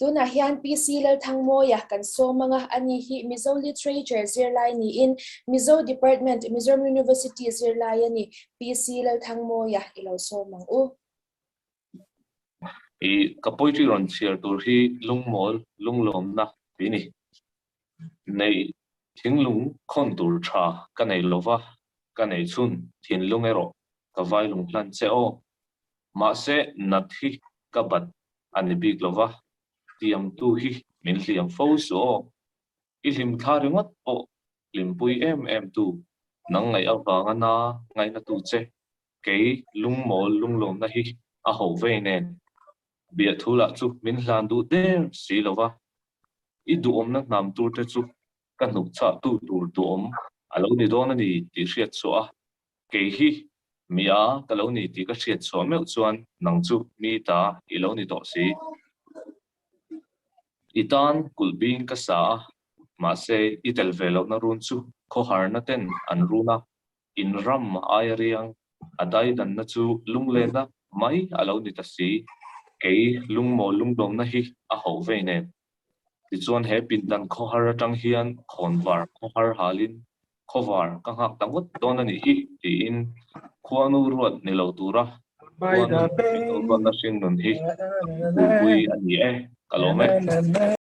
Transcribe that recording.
Tunah hian PC Lalthangmawia kan sawm anga ani hi Mizo Literature zirlai niin Mizo Department, Mizoram University zirlai a ni. PC Lalthangmawia i lo sawm ang u. I ka poetry rawn chhiar tur hi lungmawl lunglawmna tih a ni. Neih thinglung khawn tur tha ka nei lova, ka nei chhun thinlung erawh ka vai lung hlan che aw. Mahse nat hi ka bat a ni bik lova, tiamtu hi min hliam fo suh aw. I hlim thla ringawt pawh hlimpui em em tu, nang ngaih avanga na ngaihna tu che, kei lungmawl lunglawmna hi a ho vei nen. Biahthu lah chu min hlan duh der si lo va, i duhawmna hnam tur te chu ka hnuk chah tu tur duhawm a lo ni dawn a ni tih hriat chhuah a, kei hi mi a ka lo ni tih ka hriat chhuah meuh chuan nang chu mi ta i lo ni tawh si. I tan kulh bing ka sa a, mahse i tel ve lohna run chu khawharna ten an run a, In ram aia riang a daidanna chu lunglenna mai a lo ni ta si. Kei lungmawl lungdawmna hi a hoh vei nen. Tichuan he pindan khawhar atang hian khawnvar khawhar halin khawvar ka nghak ta ngawt dawn a nih hi tiin khuanu ruat ni lo tura khuanu min lo ruatna hringnun hi ka kulpui a ni e, ka lawm e.